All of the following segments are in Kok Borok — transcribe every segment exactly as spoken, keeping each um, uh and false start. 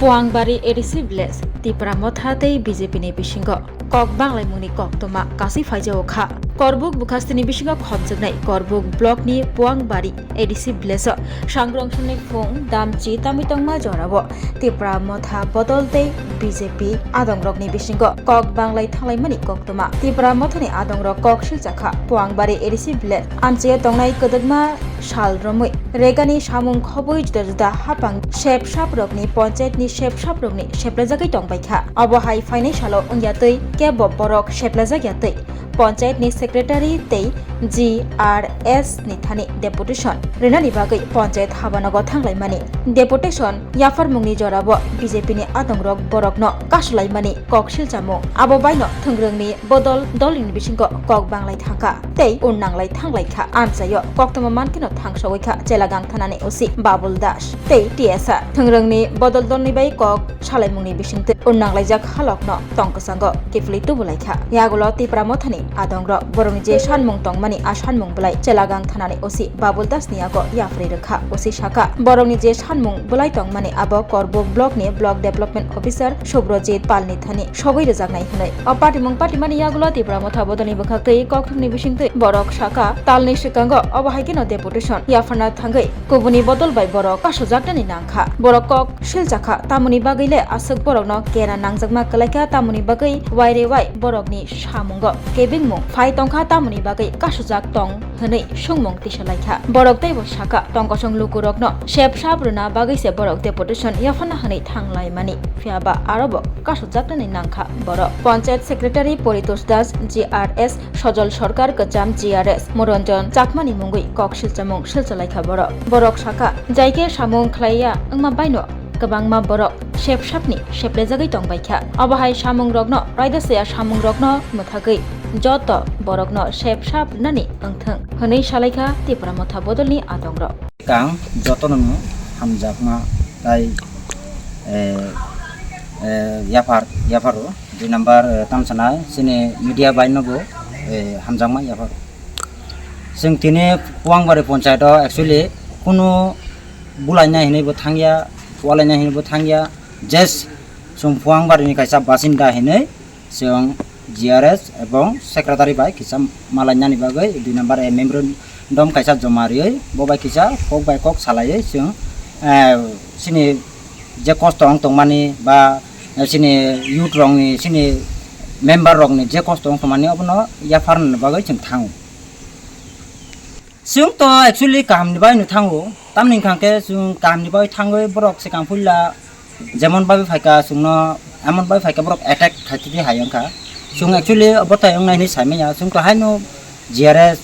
Puangbari A D C village, Tipra Motha tei B J P ni bisingo kok banglaimungni koktwma kasui phaijao kha. Korbuk bwkhastini bisingo khopjwknai Korbuk block ni Puangbari A D C village o sangrong sumni phung damchi tamwi tongma jorao Tipra Motha bodol tei B J P adongrokni bisingo kok banglai thanglaimani koktwma. Tipra Mothani adongrok kok silchakha Puangbari A D C village amchio tongnai kwdwkma sal romwi regani samung khobwi juda juda hapang sep saprokni ponchayatni sep saprokni seplajagwi tongbaikha. Obo hai phainai salo wngya twi kebo borok seplajak ya twi ponchayatni secretary tei G R S ni thani deputation rinani bagwi ponchayat habanogo thanglaimani. Deputation yapharmungni jorao B J P ni adongrok borokno kasulaimani kok silchamung. Abo baino thwngrwngni bodol dolni bisingo kok banglai thangkha tei unnanglai thanglaikha. Amchaio koktwma mankhe no thangsogwi kha Chelagang thanani O C Babul Das tei T S R. Thwngrwngni bodol dolni bai kok salaimungni bisingtwi unnanglaijak halokno tong kwchango kiphilwi tubulaikha. Yagulo Tipra Mothani adongrok borokni je sanmung tongmani a sanmung belai Chelagang thanani O C Babul Das ni yago yapharwi rwkha. O C sakha, borokni je sanmung belai tongmani abo Korbuk block ni Block Development Officer Subrojit Pal ni thani sogwi rwjaknai hwnwi. O patimung patimani yagulo Tipra Motha bodolni bwkhaktwi kokthumni bisingtwi borok sakha, talni swkango obo hai kheno deputation yapharna thangwi kubuni bodol bai borok kasojaknani nangkha. Borok kok silchakha, tamoni bagwi le aswk borokno kena nangjakma kwlaikha, tamoni bagwi waire wai borokni samungo kebengmung phai tongkha, tamoni bagwi kasojak tong hwnwi sungmung tisalaikha. Borok teibo sakha, tongkosong lukurokno sep sap rwna bagwi se borok deputation yapharna hwnwi thanglaimani, phiyaba arobo kasojaknani nangkha borok. Panchayat Secretary Paritosh Das, G R S Sojol Sarkar Kwcham, G R S Moronjon Chakmani mungwi kok silchamung silchalaikha borok. Borok sakha, jaikhe samung khlaiya wngma baino kwbangma borok sep sapni seplejagwi tongbaikha. Obo hai samungrokno raida saya samungrokno mwthagwi joto borokno sep sap rwnani wngthwng hwnwi salaikha Tipra Motha bodolni adongrok. Kang jotono no hamjakma tai, eh, eh, yaphar, yapharo. Dui number, eh, tamsana chini media bai no bo, eh, hamjakma yapharo. Chwng tini Puangbari ponchayat o actually kunu bulaina hinwi bo thangya, walaina hinwi bo thangya. Just chwng Puangbari ni kaisa basinda hinwi chwng G R S ebong secretary bai kisa malainani bagwi dui number, eh, memorandum kaisa joma riwi bo bai kisa kok bai kok salaiwi chwng, eh, chini je kosto wng tongmani ba, eh, chini youth rokni, chini member rokni je kosto wng tongmani obono yapharna bagwi chwng thango. Chwng to actually kahamni bagwi no thango, tamni hwnkha khe chwng kahamni bagwi thangwi borok swkang puila jemon bagwi phaikha chwngno emon bagwi phaikha borok attack khaitidi hai wngkha. Chwng actually obo tai wngnai hinwi saimanya, chwng to haino G R S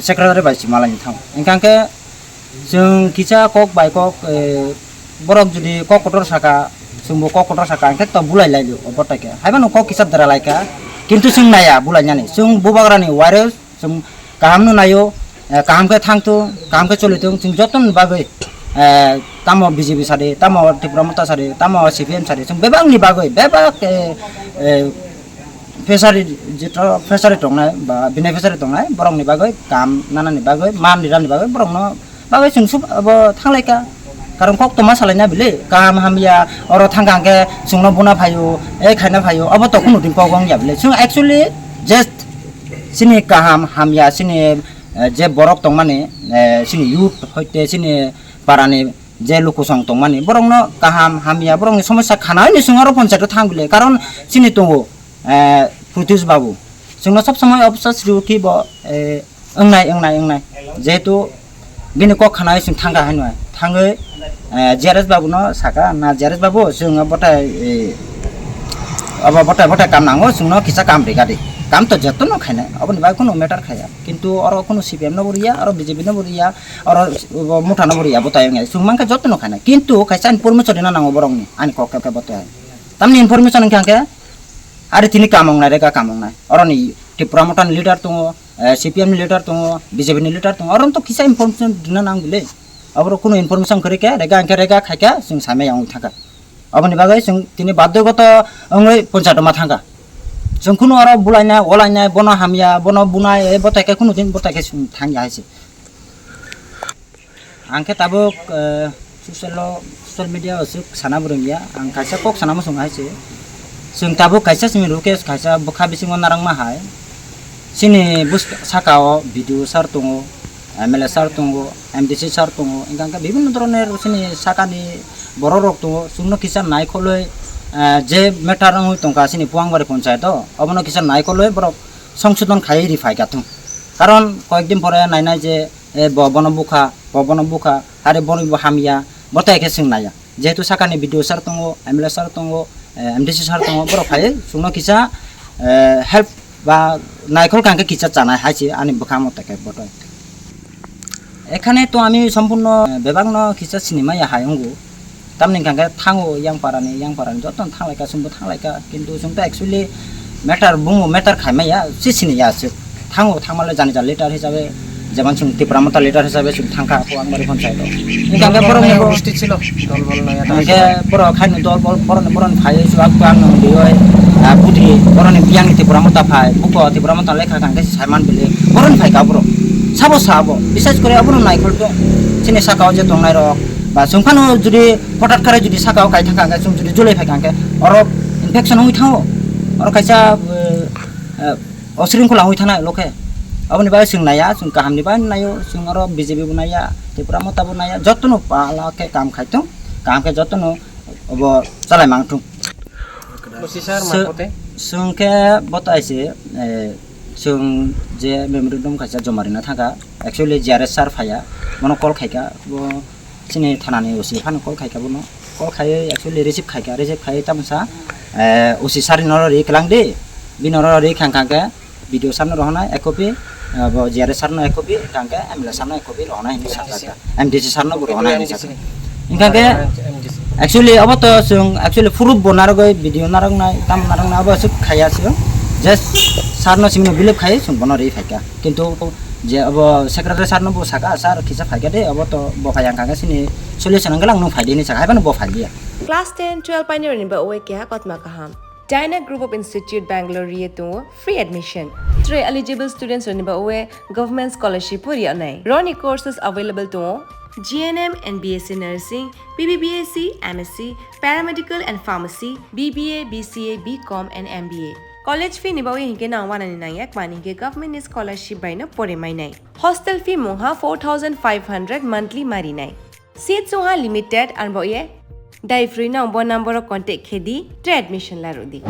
secretary bai se malaini thango. Hwnkha khe chwng kisa kok bai kok, eh, borok jodi kok kotor saka, chwngbo kok kotor saka, hwnkhe to bulai laio obo tai khe. Haibano kok kisa dera laikha, kintu chwng naiya bulainani. Chwng bubagrani wairok chwng kaham no naio, eh, kaham khe thangthung, kaham khe cholitung, chwng jotoni bagwi, eh, tamo B J P sadi, tamo Tipra Motha sadi, tamo C P M sadi, chwng bebakni bagwi, bebak, eh, eh, fishery, jito fishery tongnai ba beneficiary tongnai, borokni bagwi kaham nanani bagwi, manni rani bagwi, borokno bagwi chwng sub abo thanglaikha. Karon kok toma salaina bile, kaham hamya, oro thangkha hwnkhe chwngno buna phaio, ei khaina phaio, abo to kunu din kok wngya bile. Chwng actually just chini kaham hamya, chini, eh, je borok tongmani, eh, chini youth hoite chini parani je lukusong tongmani, borokno kaham hamya, borokni somosya khana hwnwi chwng oro ponchayat o thang bile. Karon chini tongo, eh, Pritish Babu. Chwngno sob somoi obsas rw ki bo, eh, wngnai, wngnai, wngnai. Jehetu bini kok khana chwng thangkha hai nai. Thangwi, eh, G R S Babu no saka, na G R S Babu, chwng botai, eh, abo botai, botai kam nango, chwngno kisa kam rika di. Kam to jotono khainai, aboni bagwi kunu matter khaya. Kintu oro kunu C P M no bo riya, oro B J P no bo riya, oro bo motha no bo riya, botai wngnai. Chwng mankha jotono khainai. Kintu kaisa information rina nango borokni, ani kok khe botai. Tamni information wngkha khe, ari tini kam wngnai, rega kam wngnai. Oroni Tipra Motha ni leader tongo, eh, C P M ni leader tongo, B J P ni leader tongo, oro to kisa information rina nang bile. Aboro kunu information kwrwi khe rega hwnkhe rega khaikha chwng saimaya wng thangkha. Aboni bagwi chwng tini badhyogoto wngwi ponchayat ma thangkha. Chwng kunu oro bulaina, walaina, bono hamya, bono bunai, eh, botai khe kunu din botai khe chwng thangya hai se. Ang khe tabuk, eh, social o Social media o swk sana bo rwngya, ang kaisa kok sana muchung hai se. Chwng tabuk kaisa simi rukes kaisa bwkha bisingo narwkma hai. Chini bus-, saka o B D O sir tongo, M L A sir tongo, M D C sir tongo, wngkha khe bibinno dhoroner chini sakani borok rok tongo. Chwngno kisa naikolwi, eh, je matter wngwi tongkha chini Puangbari ponchayat o, obono kisa naikolwi borok songsodon khaiwi ri phaikha thung. Karon koyekdin pore nainai je, eh, bo bono bukha, bo bono bukha, are bono bo hamya, bo tai khe chwng naiya. Jehetu sakani B D O sir tongo, M L A sir tongo, eh, M D C sir tongo, borok phai chwngno kisa, eh, help ba naikhol kangkhe kisa chanai hai se ani bwkha motha khe boto. Ekhane to ami sompurno, eh, bebakno kisa sinimaya hai wngo. Tamni hwnkhe thango yang parani, yang parani jotono thanglaikha, chwngbo thanglaikha, kintu chwngto actually matter, bumo matter khaimaya, se siniya se. Thango, thangmale jani jani leader hisabe, jemon chwng Tipra Motha leader hisabe chwng thangkha, Puangbari ponchayat o. Hingkha khe borok ni bo, hingkhe borok khaino dol bol, borok ni, borok ni phai chuwak chuwak nung dioi, ah, budri, borok ni biyang ni Tipra Motha phai, buko Tipra Motha lekha kangkhe saiman bili, borok ni phaikha borok. Sabo sabo, bises kore abono naikhol to, chini saka o je tongnai rok, ba chwng phano jodi hotat kare jodi saka o kai thangkha hingkhe, chwng jodi julai phaikha hingkhe, oro infection wngwi thango, oro kaisa, eh, eh, osringkhola wngwi thanai lokhe. Aboni bagwi chwng naiya, chwng kahamni bagwi naio, chwng oro B J P bo naiya, Tipra Motha bo naiya, jotono pala khe kam khai thung, kaham khe jotono obo chalai mang thung. Bosi sir, chwng, ma kote? Chwng khe boto aise, eh, chwng je memorandum kaisa joma rina thangkha, actually G R S sir phaiya, bono call khaikha, bo chini thanani O C phano call khaikha bono. Call khaiwi actually receive khaikha, receive khaiwi tamo sa, eh, O C sir ni noro ri kwlang di, bini noro ri khang khang khe B D O sir no rohonai ek copy, eh, bo G R S sir no ek copy, khang khe M L A sir no ek copy rohonai hinwi sakha khe. M D C sir no bo rohonai hinwi sakha. Hingkha khe actually obo to chwng actually proof bo narwgwi video narwknai, tamo narwknai obo aswk khaiya chwng. Just sir no simi no believe khai chwng bono ri phaikha. Kintu je abo secretary sir no bo saka, "Sir, kisa phaikha de, abo to bo phai ang kha khe sini solution ang lang nung phai de," hinwi saka, hai phano bo phai liya. Class ten, twelve painirokni bagwi keha kotma kaham. China Group of Institute Bangalore riye tongo free admission. Three eligible students rokni bagwi government scholarship bo riya nai. Roni courses available tongo G N M and B S C Nursing, B B B S C, M S C, Paramedical and Pharmacy, B B A, B C A, B Com and M B A. College fee ni bagwi hinkhe nang wanani nangya, mani hinkhe government ni scholarship bai no pore mainai. Hostel fee mungha four thousand five hundred monthly marinai. Seats wngha limited, arbo ye dai free no bo number o contact khe di, tre admission la rw di.